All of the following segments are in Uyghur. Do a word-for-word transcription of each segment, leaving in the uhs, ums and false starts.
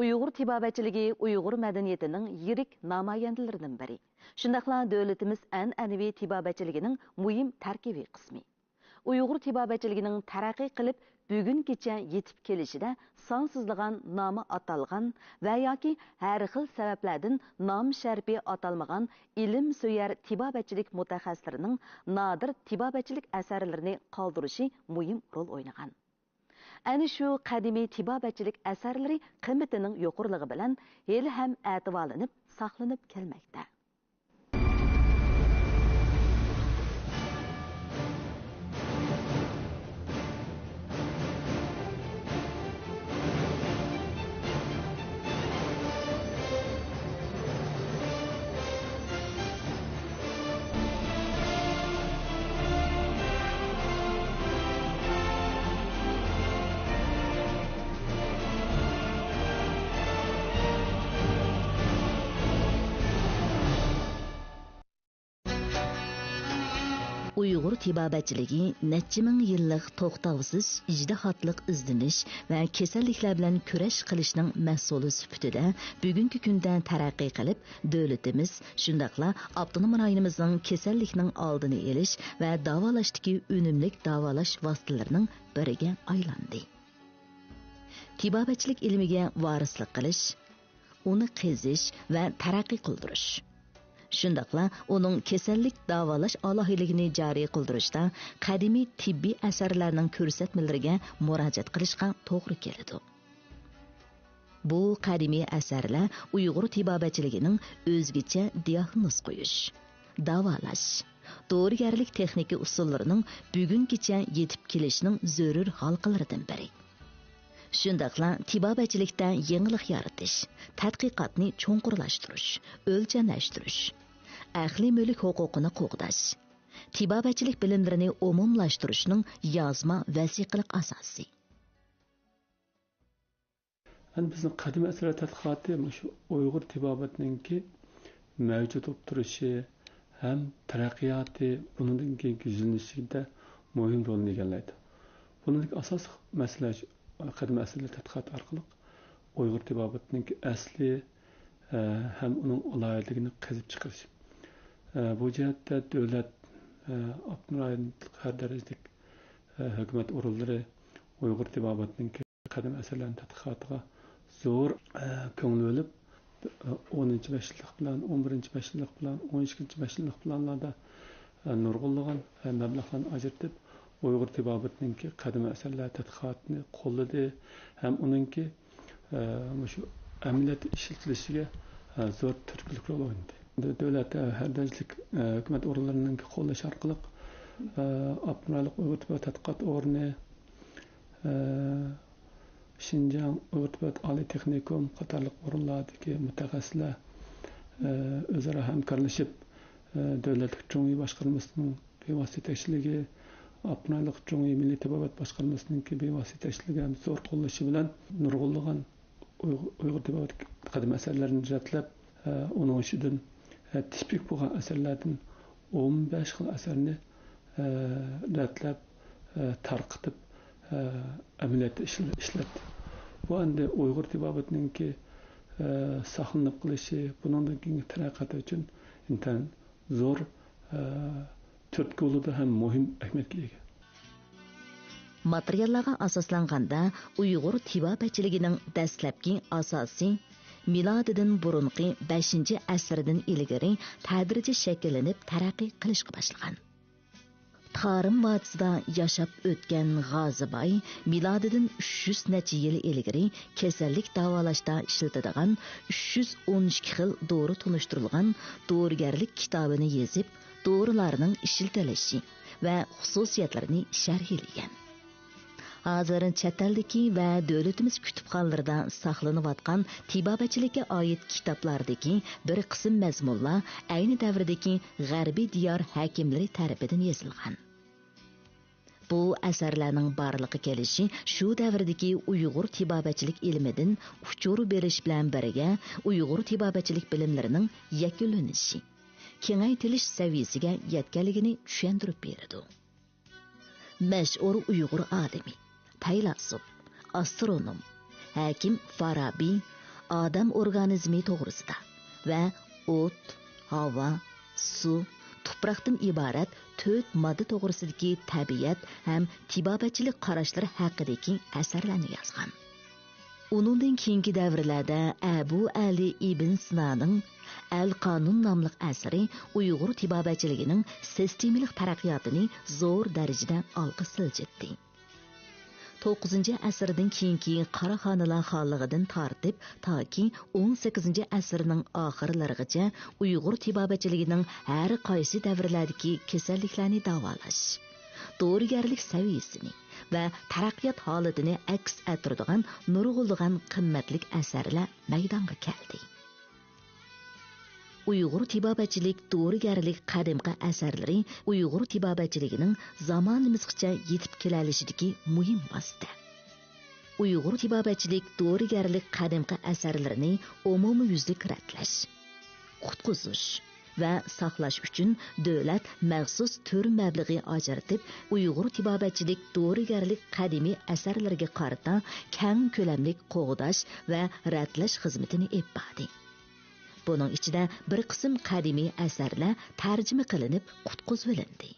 ئۇيغۇر تېبابەتچىلىكى ئۇيغۇر مەدەنىيىتىنىڭ يىرىك نامايەندىلىرىدىن بىرى. شۇنداقلا دۆلىتىمىز ئەنئەنىۋى تېبابەتچىلىكىنىڭ مۇھىم تەركىبىي قىسمى. ئۇيغۇر تېبابەتچىلىكىنىڭ تەرەققىي قىلىپ، بۈگۈنگىچە يېتىپ كېلىشىدە سانسىزلىغان نامى ئاتالغان ۋە ياكى ھەر خىل سەۋەبلەردىن نام شەرىپى ئاتالمىغان ئىلىم سۆيەر تېبابەتچىلىك مۇتەخەسسىسلىرىنىڭ نادىر تېبابەتچىلىك ئەسەرلىرىنى قالدۇرۇشى مۇھىم رول ئوينىغان. ئەنە شۇ قەدىمىي تېبابەتچىلىك ئەسەرلىرى قىممىتىنىڭ يۇقىرىلىقى بىلەن ھېلىھەم ئەتىۋارلىنىپ ساقلىنىپ كەلمەكتە. ئۇيغۇر تېبابەتچىلىكى نەچچە مىڭ يىللىق توختاۋسىز ئىجتىھاتلىق ئىزدىنىش ۋە كېسەللىكلەر بىلەن كۈرەش قىلىشنىڭ مەھسۇلى سۈپىتىدە بۈگۈنكى كۈندە تەرەققىي قىلىپ، دۆلىتىمىز، شۇنداقلا ئاپتونوم رايونىمىزنىڭ كېسەللىكنىڭ ئالدىنى ئېلىش ۋە داۋالاشتىكى ئۈنۈملۈك داۋالاش ۋاسىتىلىرىنىڭ بىرىگە ئايلاندى. تېبابەتچىلىك ئىلمىگە ۋارىسلىق قىلىش، ئۇنى قېزىش ۋە تەرەققىي قىلدۇرۇش، شۇنداقلا ئۇنىڭ كېسەللىك داۋالاش ئالاھىدىلىكىنى جارى قىلدۇرۇشتا قەدىمىي تېببىي ئەسەرلەرنىڭ كۆرسەتمىلىرىگە مۇراجىئەت قىلىشقا توغرا كېلىدۇ. بۇ قەدىمىي ئەسەرلەر ئۇيغۇر تېبابەتچىلىكىنىڭ ئۆزگىچە دىئاگنوز قويۇش، داۋالاش، دورىگەرلىك تېخنىكا ئۇسۇللىرىنىڭ بۈگۈنگىچە يېتىپ كېلىشىنىڭ زۆرۈر ھالقىلىرىدىن بىرى. شۇنداقلا تېبابەتچىلىكتە يېڭىلىق يارىتىش، تەتقىقاتنى چوڭقۇرلاشتۇرۇش، ئۆلچەملەشتۈرۈش، ئەقلىي مۈلۈك ھوقۇقىنى قوغداش، تېبابەتچىلىك بىلىملىرىنى ئومۇملاشتۇرۇشنىڭ يازما ۋەسىقىلىق ئاساسى. ئەنە بىزنىڭ قەدىمىي ئەسەرلەر تەتقىقاتى مۇشۇ ئۇيغۇر تېبابىتىنىڭكى مەۋجۇت بولۇپ تۇرۇشى ھەم تەرەققىياتى، بۇنىڭدىن كېيىنكى يۈزلىنىشىدە مۇھىم رولنى ئىگىلەيدۇ. بۇنىڭدىكى ئاساسلىق مەسىلە شۇ، قەدىمىي ئەسەرلەر تەتقىقاتى ئارقىلىق ئۇيغۇر تېبابىتىنىڭكى ئەسلى، ئە، ھەم ئۇنىڭ ئالاھىدىلىكىنى قېزىپ چىقىرىش. ئە، بۇ جەھەتتە دۆلەت، ئە، ئاپتونوم رايونلۇق ھەر دەرىجىلىك، ئە، ھۆكۈمەت ئورۇنلىرى ئۇيغۇر تېبابىتىنىڭكى قەدىمىي ئەسەرلەرنىڭ تەتقىقاتىغا زور، ئە، كۆڭۈل بۆلۈپ، ئە، ئونىنچى بەش يىللىق بىلەن، ئون بىرىنچى بەش يىللىق بىلەن، ئون ئىككىنچى بەش يىللىق پىلانلاردا، ئە، نۇرغۇنلىغان، ئە، مەبلەغلەرنى ئاجرىتىپ، ئۇيغۇر تېبابىتىنىڭكى قەدىمىي ئەسەرلەر تەتقىقاتىنى قوللىدى ھەم ئۇنىڭكى، ئە، مۇشۇ ئەمەلىيەتتە ئىشلىتىلىشىگە، ئە، زور تۈرتكىلىك رول ئوينىدى. دۆلەت، ئە، ھەر دەرىجىلىك، ئە، ھۆكۈمەت ئورۇنلىرىنىڭكى قوللىشى ئارقىلىق، ئە، ئاپتونوم رايونلۇق ئۇيغۇر تېبابەت تەتقىقات ئورنى، ئە، شىنجاڭ ئۇيغۇر تېبابەت ئالىي تېخنىكوم قاتارلىق ئورۇنلاردىكى مۇتەخەسسىسلەر، ئە، ئۆزئارا ھەمكارلىشىپ، ئە، دۆلەتلىك جۇڭيى باشقارمىسىنىڭ بىۋاسىتە يېتەكچىلىكى، ئاپتونوم رايونلۇق جۇڭيى مىللىي تېبابەت باشقارمىسىنىڭكى بىۋاسىتە يېتەكچىلىكى ھەم زور قوللىشى بىلەن نۇرغۇنلىغان ئۇيغۇر، ئۇيغۇر تېبابەت قەدىمىي ئەسەرلىرىنى رەتلەپ، ئە، ئۇنىڭ ئىچىدىن، ئە، تىپىك بولغان ئەسەرلەردىن ئون بەش خىل ئەسەرنى، ئە، رەتلەپ، ئە، تارقىتىپ، ئە، ئەمەلىيەتتە ئىشل-، ئىشلەتتى. بۇ ئەمدى ئۇيغۇر تېبابىتىنىڭكى، ئە، ساقلىنىپ قېلىشى، بۇنىڭدىن كېيىنكى تەرەققىياتى ئۈچۈن ئىنتايىن زور، ئە، تۈرتكە بولىدۇ ھەم مۇھىم ئەھمىيەتكە ئىگە. ماتېرىياللارغا ئاساسلانغاندا، ئۇيغۇر تېبابەتچىلىكىنىڭ دەسلەپكى ئاساسى مىلادىدىن بۇرۇنقى بەشىنچى ئەسىردىن ئىلگىرى تەدرىجىي شەكىللىنىپ تەرەققىي قىلىشقا باشلىغان. تارىم ۋادىسىدا ياشاپ ئۆتكەن غازىباي مىلادىدىن ئۈچ يۈز نەچچە يىل ئىلگىرى كېسەللىك داۋالاشتا ئىشلىتىدىغان ئۈچ يۈز ئون ئىككى خىل دورا تونۇشتۇرۇلغان دورىگەرلىك كىتابىنى يېزىپ، دورىلارنىڭ ئىشلىتىلىشى ۋە خۇسۇسىيەتلىرىنى شەرھلىگەن. ھازىر چەت ئەلدىكى ۋە دۆلىتىمىز كۇتۇپخانىلىرىدا ساقلىنىۋاتقان تېبابەتچىلىككە ئائىت كىتابلاردىكى بىر قىسىم مەزمۇنلار ئەينى دەۋردىكى غەربىي دىيار ھەكىملىرى تەرىپىدىن يېزىلغان. بۇ ئەسەرلەرنىڭ بارلىققا كېلىشى شۇ دەۋردىكى ئۇيغۇر تېبابەتچىلىك ئىلمىدىن ئۇچۇر بېرىش بىلەن بىرگە، ئۇيغۇر تېبابەتچىلىك بىلىملىرىنىڭ يەكۈنلىنىشى، كېڭەيتىلىش سەۋىيەسىگە يەتكەنلىكىنى چۈشەندۈرۈپ بېرىدۇ. مەشھۇر ئۇيغۇر ئالىمى، پەيلاسوپ، ئاسترونوم، ھەكىم فارابى، ئادەم ئورگانىزمى توغرىسىدا ۋە ئوت، ھاۋا، سۇ، تۇپراقتىن ئىبارەت تۆت ماددا توغرىسىدىكى تەبىئەت ھەم تېبابەتچىلىك قاراشلىرى ھەققىدىكى ئەسەرلەرنى يازغان. ئۇنىڭدىن كېيىنكى دەۋرلەردە ئەبۇ ئەلى ئىبن سىنانىڭ ئەل قانۇن ناملىق ئەسىرى ئۇيغۇر تېبابەتچىلىكىنىڭ سىستېمىلىق تەرەققىياتىنى زور دەرىجىدە ئالغا سىلجىتتى. توققۇزىنچى ئەسىردىن كېيىنكى قاراخانىلار خانلىقىدىن تارتىپ تاكى ئون سەككىزىنچى ئەسىرنىڭ ئاخىرلىرىغىچە ئۇيغۇر تېبابەتچىلىكىنىڭ ھەر قايسى دەۋرلەردىكى كېسەللىكلەرنى داۋالاش، دورىگەرلىك سەۋىيەسىنى ۋە تەرەققىيات ھالىتىنى ئەكس ئەتتۈرىدىغان نۇرغۇنلىغان قىممەتلىك ئەسەرلەر مەيدانغا كەلدى. ئۇيغۇر تېبابەتچىلىك دورىگەرلىك قەدىمكى ئەسەرلىرى ئۇيغۇر تېبابەتچىلىكىنىڭ زامانىمىزغىچە يېتىپ كېلەلىشىدىكى مۇھىم ۋاسىتە. ئۇيغۇر تېبابەتچىلىك دورىگەرلىك قەدىمكى ئەسەرلىرىنى ئومۇميۈزلۈك رەتلەش، قۇتقۇزۇش ۋە ساقلاش ئۈچۈن دۆلەت مەخسۇس تۈر مەبلىغى ئاجرىتىپ، ئۇيغۇر تېبابەتچىلىك دورىگەرلىك قەدىمىي ئەسەرلىرىگە قارىتا كەڭ كۆلەملىك قوغداش ۋە رەتلەش خىزمىتىنى ئېلىپ باردى. بۇنىڭ ئىچىدە بىر قىسىم قەدىمىي ئەسەرلەر تەرجىمە قىلىنىپ قۇتقۇزۇۋېلىندى.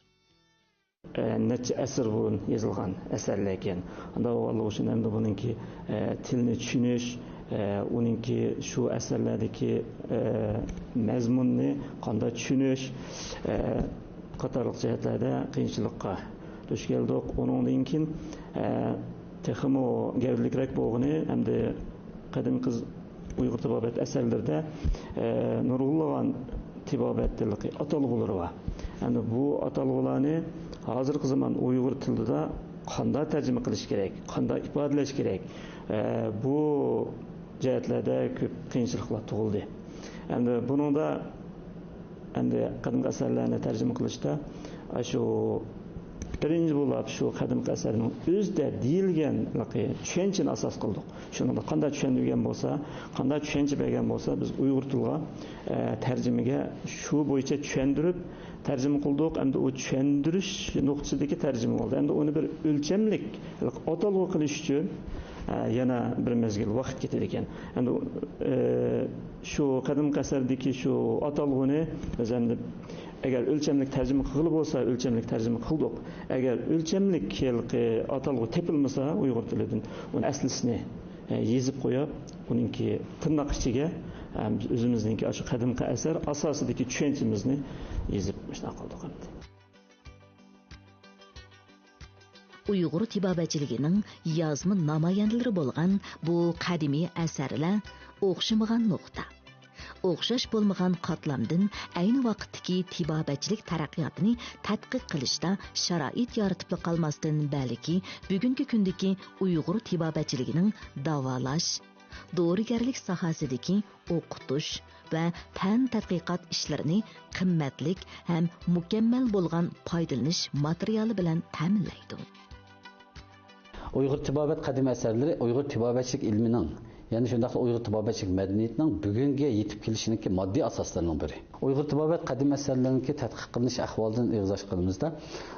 ئە، نەچچە ئەسىر بۇرۇن يېزىلغان ئەسەرلەركەن. ئۇنداق بولغانلىقى ئۈچۈن ئەمدى بۇنىڭكى، ئە، تىلنى چۈشىنىش، ئە، ئۇنىڭكى شۇ ئەسەرلەردىكى، ئە، مەزمۇننى قانداق چۈشىنىش، ئە، قاتارلىق جەھەتلەردە قىيىنچىلىققا دۇچ كەلدۇق. ئۇنىڭدىن كېيىن، ئە، تېخىمۇ گەۋدىلىكرەك بولغىنى ئەمدى قەدىمكى ئۇيغۇر تېبابەت ئەسەرلىرىدە، ئە، نۇرغۇنلىغان تېبابەت تىللىقى ئاتالغۇلىرى بار. ئەمدى بۇ ئاتالغۇلارنى ھازىرقى زامان ئۇيغۇر تىلىدا قانداق تەرجىمە قىلىش كېرەك، قانداق ئىپادىلەش كېرەك، ئە، بۇ جەھەتلەردە كۆپ قىيىنچىلىقلار تۇغۇلدى. ئەمدى بۇنىڭدا ئەمدى قەدىمكى ئەسەرلەرنى تەرجىمە قىلىشتا، ئاشۇ بىرىنچى بولۇپ شۇ قەدىمكى ئەسەرنىڭ ئۆزىدە دېيىلگەنلىكى چۈشەنچىنى ئاساس قىلدۇق. شۇنىڭدا قانداق چۈشەندۈرگەن بولسا، قانداق چۈشەنچە بەرگەن بولسا، بىز ئۇيغۇر تىلىغا، ئە، تەرجىمىگە شۇ بويىچە چۈشەندۈرۈپ، تەرجىمە قىلدۇق. ئەمدى ئۇ چۈشەندۈرۈش نۇقتىسىدىكى تەرجىمە بولدى. ئەمدى ئۇنى بىر ئۆلچەملىك ئاتالغۇ قىلىش ئۈچۈن، ئە، يەنە بىر مەزگىل ۋاقىت كېتىدىكەن. ئەمدى، ئە، شۇ قەدىمكى ئەسەردىكى شۇ ئاتالغۇنى بىز ئەمدى ئەگەر ئۆلچەملىك تەرجىمە قىلغىلى بولسا، ئۆلچەملىك تەرجىمە قىلدۇق. ئەگەر ئۆلچەملىك ھېلىقى ئاتالغۇ تېپىلمىسا ئۇيغۇر تىلىدىن، ئۇنى ئەسلىسىنى، ئە، يېزىپ قويۇپ، ئۇنىڭكى تىرناق ئىچىگە، ئە، بىز ئۆزىمىزنىڭكى ئاشۇ قەدىمكى ئەسەر ئاساسىدىكى چۈشەنچىمىزنى يېزىپ مۇشۇنداق قىلدۇق ئەمدى. ئۇيغۇر تېبابەتچىلىكىنىڭ يازما نامايەندىلىرى بولغان بۇ قەدىمىي ئەسەرلەر ئوخشىمىغان نۇقتا، ئوخشاش بولمىغان قاتلامدىن ئەينى ۋاقىتتىكى تېبابەتچىلىك تەرەققىياتىنى تەتقىق قىلىشتا شارائىت يارىتىپلا قالماستىن، بەلكى بۈگۈنكى كۈندىكى ئۇيغۇر تېبابەتچىلىكىنىڭ داۋالاش، دورىگەرلىك ساھەسىدىكى ئوقۇتۇش ۋە پەن تەتقىقات ئىشلىرىنى قىممەتلىك ھەم مۇكەممەل بولغان پايدىلىنىش ماتېرىيالى بىلەن تەمىنلەيدۇ. ئۇيغۇر تېبابەت قەدىمىي ئەسەرلىرى ئۇيغۇر تېبابەتچىلىك ئىلمىنىڭ، يەنى شۇنداقلا ئۇيغۇر تېبابەتچىلىك مەدەنىيىتىنىڭ بۈگۈنگە يېتىپ كېلىشىنىڭكى ماددىي ئاساسلىرىنىڭ بىرى. ئۇيغۇر تېبابەت قەدىمىي ئەسەرلىرىنىڭكى تەتقىق قىلىنىش ئەھۋالىدىن ئېغىز ئاچقىنىمىزدا،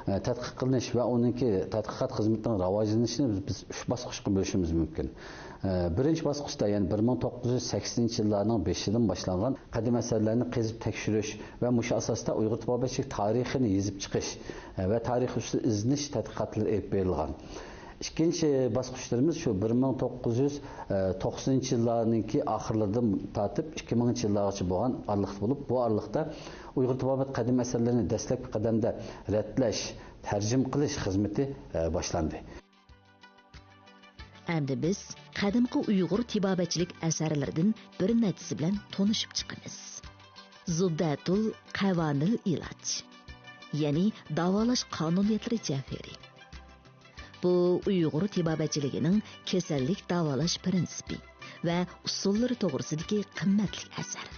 ئە، تەتقىق قىلىنىش ۋە ئۇنىڭكى تەتقىقات خىزمىتىنىڭ راۋاجلىنىشىنى بىز، بىز ئۈچ باسقۇچقا بۆلۈشىمىز مۇمكىن. ئە، بىرىنچى باسقۇچتا، يەنى بىر مىڭ توققۇز يۈز سەكسىنىنچى يىللارنىڭ بېشىدىن باشلانغان قەدىمىي ئەسەرلەرنى قېزىپ تەكشۈرۈش ۋە مۇشۇ ئاساستا ئۇيغۇر تېبابەتچىلىك تارىخىنى يېزىپ چىقىش، ئە، ۋە تارىخ ئۈستىدە ئىزدىنىش تەتقىقاتلىرى ئېلىپ بېرىلغان. ئىككىنچى باسقۇچلىرىمىز شۇ بىر مىڭ توققۇز يۈز توقسىنىنچى يىللارنىڭكى ئاخىرلىرىدىن تارتىپ ئىككى مىڭىنچى يىللارغىچە بولغان ئارىلىقتا بولۇپ، بۇ ئارىلىقتا ئۇيغۇر تېبابەت قەدىمىي ئەسەرلىرىنى دەسلەپكى قەدەمدە رەتلەش، تەرجىمە قىلىش خىزمىتى، ئە، باشلاندى. ئەمدى بىز قەدىمكى ئۇيغۇر تېبابەتچىلىك ئەسەرلىرىدىن بىر نەچچىسى بىلەن تونۇشۇپ چىقىمىز. زۇبدەتۇل قەۋانىل ئىلاج، يەنى داۋالاش قانۇنىيەتلىرى جەۋھىرى. بۇ ئۇيغۇر تېبابەتچىلىكىنىڭ كېسەللىك داۋالاش پىرىنسىپى ۋە ئۇسۇللىرى توغرىسىدىكى قىممەتلىك ئەسەر.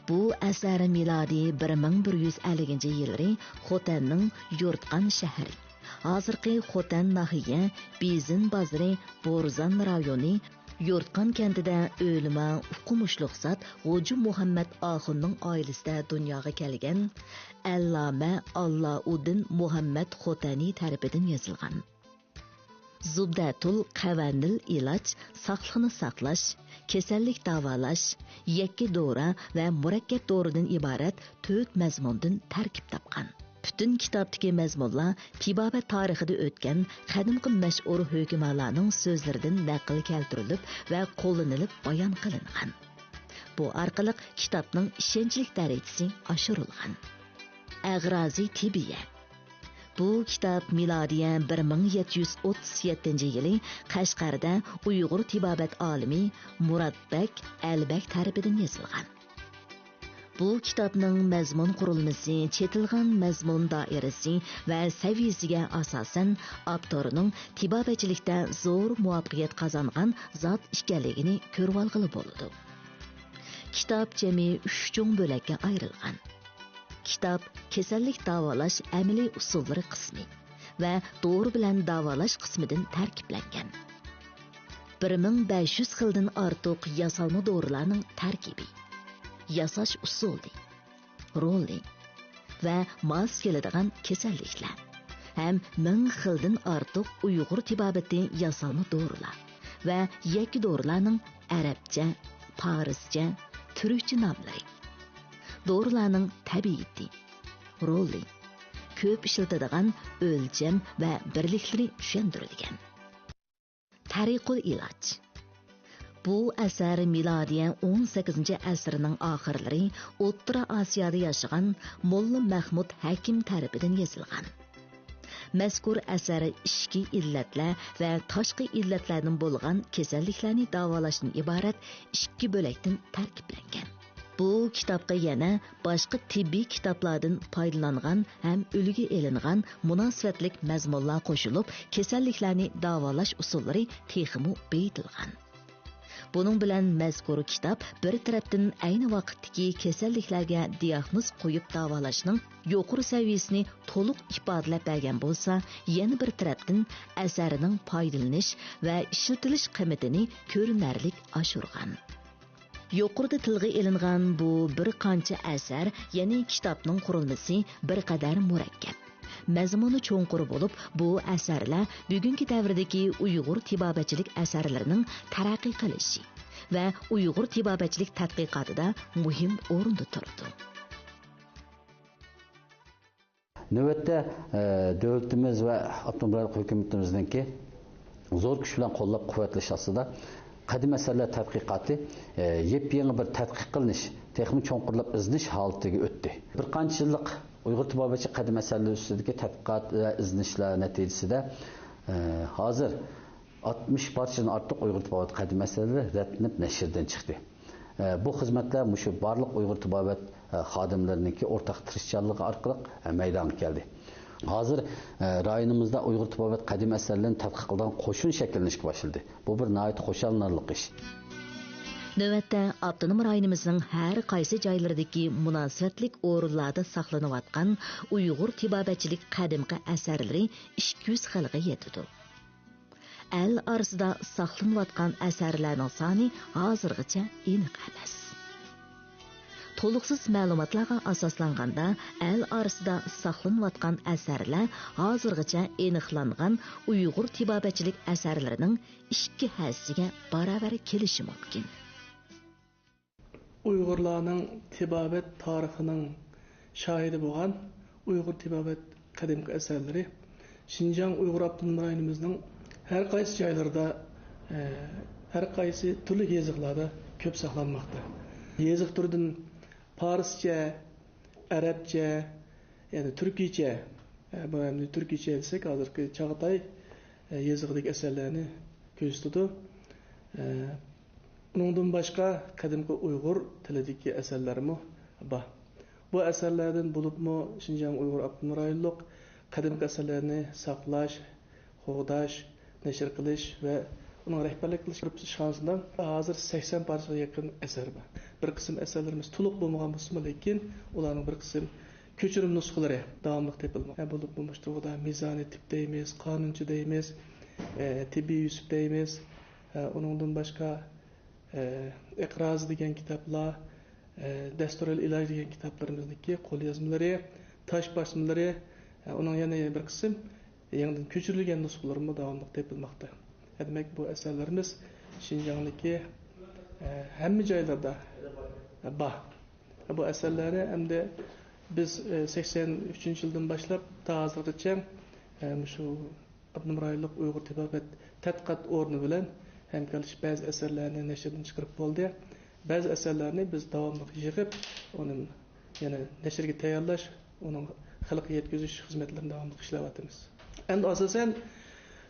بۇ ئەسەر مىلادىي بىر مىڭ بىر يۈز ئەللىكىنچى يىللىرى خوتەننىڭ يورتقان شەھىرى، ھازىرقى خوتەن ناھىيە بېزىن بازىرى بورزان رايونى يورتقان كەنتىدە ئۆلىما ئوقۇمۇشلۇق زات غوجا مۇھەممەت ئاخۇننىڭ ئائىلىسىدە دۇنياغا كەلگەن ئەللامە ئاللاھۇدىن مۇھەممەت خوتەنى تەرىپىدىن يېزىلغان. زۇبدەتۇل قەۋانىل ئىلاج ساقلىقنى ساقلاش، كېسەللىك داۋالاش، يەككە دورا ۋە مۇرەككەپ دورىدىن ئىبارەت تۆت مەزمۇندىن تەركىب تاپقان. پۈتۈن كىتابتىكى مەزمۇنلار تېبابەت تارىخىدا ئۆتكەن قەدىمكى مەشھۇر ھۆكۈمالارنىڭ سۆزلىرىدىن نەقىل كەلتۈرۈلۈپ ۋە قوللىنىلىپ بايان قىلىنغان. بۇ ئارقىلىق كىتابنىڭ ئىشەنچلىك دەرىجىسى ئاشۇرۇلغان. ئەغرازى تېببىيە. بۇ كىتاب مىلادىيە بىر مىڭ يەتتە يۈز ئوتتۇز يەتتىنچى يىلى قەشقەردە ئۇيغۇر تېبابەت ئالىمى مۇراتبەگ ئەلبەگ تەرىپىدىن يېزىلغان. بۇ كىتابنىڭ مەزمۇن قۇرۇلمىسى، چېتىلغان مەزمۇن دائىرىسى ۋە سەۋىيەسىگە ئاساسەن، ئاپتورنىڭ تېبابەتچىلىكتە زور مۇۋەپپەقىيەت قازانغان زات ئىكەنلىكىنى كۆرۈۋالغىلى بولىدۇ. كىتاب جەمئىي ئۈچ چوڭ بۆلەككە ئايرىلغان. كىتاب كېسەللىك داۋالاش ئەمەلىي ئۇسۇللىرى قىسمى ۋە دورا بىلەن داۋالاش قىسمىدىن تەركىبلەنگەن. بىر مىڭ بەش يۈز خىلدىن ئارتۇق ياسالما دورىلارنىڭ تەركىبى، ياساش ئۇسۇلى، رولى ۋە ماس كېلىدىغان كېسەللىكلەر ھەم مىڭ خىلدىن ئارتۇق ئۇيغۇر تېبابىتى ياسالما دورىلار ۋە يەككە دورىلارنىڭ ئەرەبچە، پارسچە، تۈركچە ناملىرى، دورىلارنىڭ تەبىئىتى، رولى، كۆپ ئىشلىتىدىغان ئۆلچەم ۋە بىرلىكلىرى چۈشەندۈرۈلگەن. تەرىقۇل ئىلاج. بۇ ئەسەر مىلادىيە ئون سەككىزىنچى ئەسىرنىڭ ئاخىرلىرى ئوتتۇرا ئاسىيادا ياشىغان موللا مەھمۇد ھەكىم تەرىپىدىن يېزىلغان. مەزكۇر ئەسەر ئىچكى ئىللەتلەر ۋە تاشقى ئىللەتلەردىن بولغان كېسەللىكلەرنى داۋالاشتىن ئىبارەت ئىككى بۆلەكتىن تەركىبلەنگەن. بۇ كىتابقا يەنە باشقا تېببىي كىتابلاردىن پايدىلانغان ھەم ئۈلگە ئېلىنغان مۇناسىۋەتلىك مەزمۇنلار قوشۇلۇپ، كېسەللىكلەرنى داۋالاش ئۇسۇللىرى تېخىمۇ بېيىتىلغان. بۇنىڭ بىلەن مەزكۇر كىتاب بىر تەرەپتىن ئەينى ۋاقىتتىكى كېسەللىكلەرگە دىياگنوز قويۇپ داۋالاشنىڭ يۇقىرى سەۋىيىسىنى تولۇق ئىپادىلەپ بەرگەن بولسا، يەنە بىر تەرەپتىن ئەسەرنىڭ پايدىلىنىش ۋە ئىشلىتىلىش قىممىتىنى كۆرۈنەرلىك ئاشۇرغان. يۇقىرىدا تىلغا ئېلىنغان بۇ بىر قانچە ئەسەر، يەنى كىتابنىڭ قۇرۇلمىسى بىر قەدەر مۇرەككەپ. مەزمۇنى چوڭقۇر بولۇپ، بۇ ئەسەرلەر بۈگۈنكى دەۋردىكى ئۇيغۇر تېبابەتچىلىك ئەسەرلىرىنىڭ تەرەققىي قىلىشى ۋە ئۇيغۇر تېبابەتچىلىك تەتقىقاتىدا مۇھىم ئورۇندا تۇرىدۇ. نۆۋەتتە، ئە، دۆلىتىمىز ۋە ئاپتونوم رايونلۇق ھۆكۈمىتىمىزنىڭكى زور كۈچ بىلەن قوللاپ-قۇۋۋەتلىشى ئاستىدا قەدىم ئەسەرلەر تەتقىقاتى، ئە، يېپيېڭى بىر تەتقىق قىلىنىش، تېخىمۇ چوڭقۇرلاپ ئىزدىنىش ھالىتىگە ئۆتتى. بىر قانچە يىللىق ئۇيغۇر تېبابەتچە قەدىم ئەسەرلىرى ئۈستىدىكى تەتقىقات ۋە ئىزدىنىشلەر نەتىجىسىدە، ئە، ھازىر ئاتمىش پارچىدىن ئارتۇق ئۇيغۇر تېبابەت قەدىم ئەسەرلىرى رەتلىنىپ نەشردىن چىقتى. بۇ خىزمەتلەر مۇشۇ بارلىق ئۇيغۇر تېبابەت خادىملىرىنىڭكى ئورتاق تىرىشچانلىقى ئارقىلىق مەيدانغا كەلدى. ھازىر رايونىمىزدا ئۇيغۇر تېبابەت قەدىم ئەسەرلىرىنى تەتقىق قىلىدىغان قوشۇن شەكىللىنىشكە باشلىدى. بۇ بىر ناھايىتى خۇشاللىنارلىق ئىش. نۆۋەتتە ئاپتونوم رايونىمىزنىڭ ھەر قايسى جايلىرىدىكى مۇناسىۋەتلىك ئورۇنلاردا ساقلىنىۋاتقان ئۇيغۇر تېبابەتچىلىك قەدىمكى ئەسەرلىرى ئىككى يۈز خىلغا يېتىدۇ. ئەل ئارىسىدا ساقلىنىۋاتقان ئەسەرلەرنىڭ سانى ھازىرغىچە ئېنىق ئەمەس. تولۇقسىز مەلۇماتلارغا ئاساسلانغاندا، ئەل ئارىسىدا ساقلىنىۋاتقان ئەسەرلەر ھازىرغىچە ئېنىقلانغان ئۇيغۇر تېبابەتچىلىك ئەسەرلىرىنىڭ ئىككى ھەسسىگە باراۋەر كېلىشى مۇمكىن. ئۇيغۇرلارنىڭ تېبابەت تارىخىنىڭ شاھىدى بولغان ئۇيغۇر تېبابەت قەدىمكى ئەسەرلىرى شىنجاڭ ئۇيغۇر ئاپتونوم رايونىمىزنىڭ ھەر قايسى جايلىرىدا، ھەر قايسى تۈرلۈك يېزىقلاردا كۆپ ساقلانماقتا. يېزىق تۈرىدىن پارسچە، ئەرەبچە، يەنى تۈركىيچە، بۇ ئەمدى تۈركىيچە دېسەك، ھازىرقى چاغاتاي يېزىقىدىكى ئەسەرلەرنى كۆرسىتىدۇ. ئۇنىڭدىن باشقا قەدىمكى ئۇيغۇر تىلىدىكى ئەسەرلەرمۇ بار. بۇ ئەسەرلەردىن بولۇپمۇ شىنجاڭ ئۇيغۇر ئاپتونوم رايونلۇق قەدىمكى ئەسەرلەرنى ساقلاش، قوغداش، نەشر قىلىش ۋە ئۇنىڭ رەھبەرلىك قىلىش گۇرۇپپىسى ئىشخانىسىدا ھازىر سەكسەن پارچىغا يېقىن ئەسەر بار. بىر قىسىم ئەسەرلىرىمىز تولۇق بولمىغان بولسىمۇ، لېكىن ئۇلارنىڭ بىر قىسىم كۆچۈرۈم نۇسخىلىرى داۋاملىق تېپىلماقتا. بولۇپمۇ مۇشۇ تۇرغۇدا مىزانى تىپ دەيمىز، قانۇنچە دەيمىز، ئە، تېببىي يۈسۈپ دەيمىز، ئە، ئۇنىڭدىن باشقا، ئە، ئىقرازى دېگەن كىتابلار، ئە، دەستۇرۇل ئىلاج دېگەن كىتابلىرىمىزنىڭكى قوليازمىلىرى، تاش باسمىلىرى، ئە، ئۇنىڭ يەنە بىر قىسىم يېڭىدىن كۆچۈرۈلگەن نۇسخىلىرىمۇ داۋاملىق تېپىلماقتا. دېمەك، بۇ ئەسەرلىرىمىز شىنجاڭدىكى، ئە، ھەممە جايلاردا بار. بۇ ئەسەرلەرنى ئەمدى بىز، ئە، سەكسەن ئۈچىنچى يىلدىن باشلاپ تا ھازىرغىچە، ئە، مۇشۇ ئاپتونوم رايونلۇق ئۇيغۇر تېبابەت تەتقىقات ئورنى بىلەن ھەمكارلىشىپ بەزى ئەسەرلەرنى نەشردىن چىقىرىپ بولدى. بەزى ئەسەرلەرنى بىز داۋاملىق يىغىپ، ئۇنى يەنە نەشرگە تەييارلاش، ئۇنىڭ خەلققە يەتكۈزۈش خىزمەتلىرىنى داۋاملىق ئىشلەۋاتىمىز. ئەمدى ئاساسەن،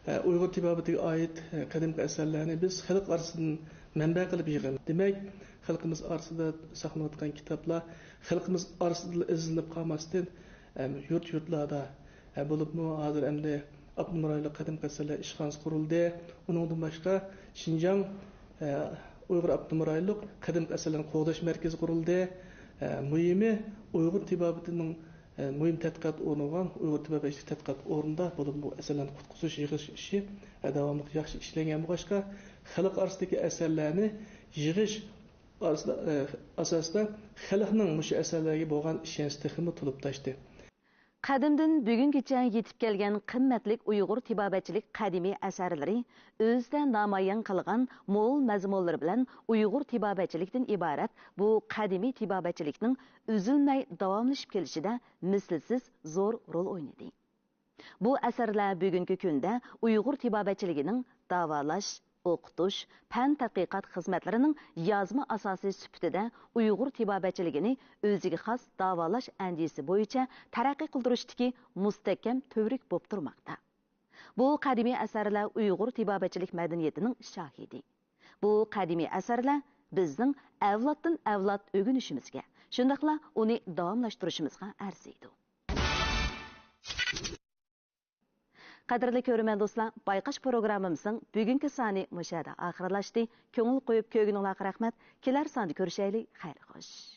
ئە، ئۇيغۇر تېبابىتىگە ئائىت، ئە، قەدىمكى ئەسەرلەرنى بىز خەلق ئارىسىدىن مەنبە قىلىپ يىغىمىز. دېمەك، خەلقىمىز ئارىسىدا ساقلىنىۋاتقان كىتابلار خەلقىمىز ئارىسىدىلا ئىزدىنىپ قالماستىن، ئەم، يۇرت-يۇرتلاردا، ئە، بولۇپمۇ ھازىر ئەمدى ئاپتونوم رايونلۇق قەدىمكى ئەسەرلەر ئىشخانىسى قۇرۇلدى. ئۇنىڭدىن باشقا، شىنجاڭ، ئە، ئۇيغۇر ئاپتونوم رايونلۇق قەدىمكى ئەسەرلەرنى قوغداش مەركىزى قۇرۇلدى. ئە، مۇھىمى، ئۇيغۇر تېبابىتىنىڭ، ئە، مۇھىم تەتقىقات ئورنى بولغان ئۇيغۇر تېبابەتچىلىك تەتقىقات ئورنىدا بولۇپمۇ ئەسەرلەرنى قۇتقۇزۇش، يىغىش ئىشى، ئە، داۋاملىق ياخشى ئىشلەنگەن بولغاچقا، خەلق ئارىسىدىكى ئەسەرلەرنى يىغىش ئارىسىدا، ئە، ئاساسىدا خەلقنىڭ مۇشۇ ئەسەرلەرگە بولغان ئىشەنچى تېخىمۇ تولۇپ تاشتى. قەدىمدىن بۈگۈنگىچە يېتىپ كەلگەن قىممەتلىك ئۇيغۇر تېبابەتچىلىك قەدىمىي ئەسەرلىرى ئۆزىدە نامايان قىلغان مول مەزمۇنلىرى بىلەن ئۇيغۇر تېبابەتچىلىكتىن ئىبارەت بۇ قەدىمىي تېبابەتچىلىكنىڭ ئۈزۈلمەي داۋاملىشىپ كېلىشىدە مىسلىسىز زور رول ئوينىدى. بۇ ئەسەرلەر بۈگۈنكى كۈندە ئۇيغۇر تېبابەتچىلىكىنىڭ داۋالاش، ئوقۇتۇش، پەن تەتقىقات خىزمەتلىرىنىڭ يازما ئاساسى سۈپىتىدە ئۇيغۇر تېبابەتچىلىكىنى ئۆزىگە خاس داۋالاش ئەندىزىسى بويىچە تەرەققىي قىلدۇرۇشتىكى مۇستەھكەم تۈۋرۈك بولۇپ تۇرماقتا. بۇ قەدىمىي ئەسەرلەر ئۇيغۇر تېبابەتچىلىك مەدەنىيىتىنىڭ شاھىدى. بۇ قەدىمىي ئەسەرلەر بىزنىڭ ئەۋلادتىن ئەۋلاد ئۆگىنىشىمىزگە، شۇنداقلا ئۇنى داۋاملاشتۇرۇشىمىزغا ئەرزىيدۇ. قەدىرلىك كۆرۈرمەن دوستلار، بايقاش پروگراممىمىزنىڭ بۈگۈنكى سانى مۇشۇ يەردە ئاخىرلاشتى. كۆڭۈل قويۇپ كۆرگىنىڭلارغا رەھمەت. كېلەر ساندا كۆرۈشەيلى. خەير خوش.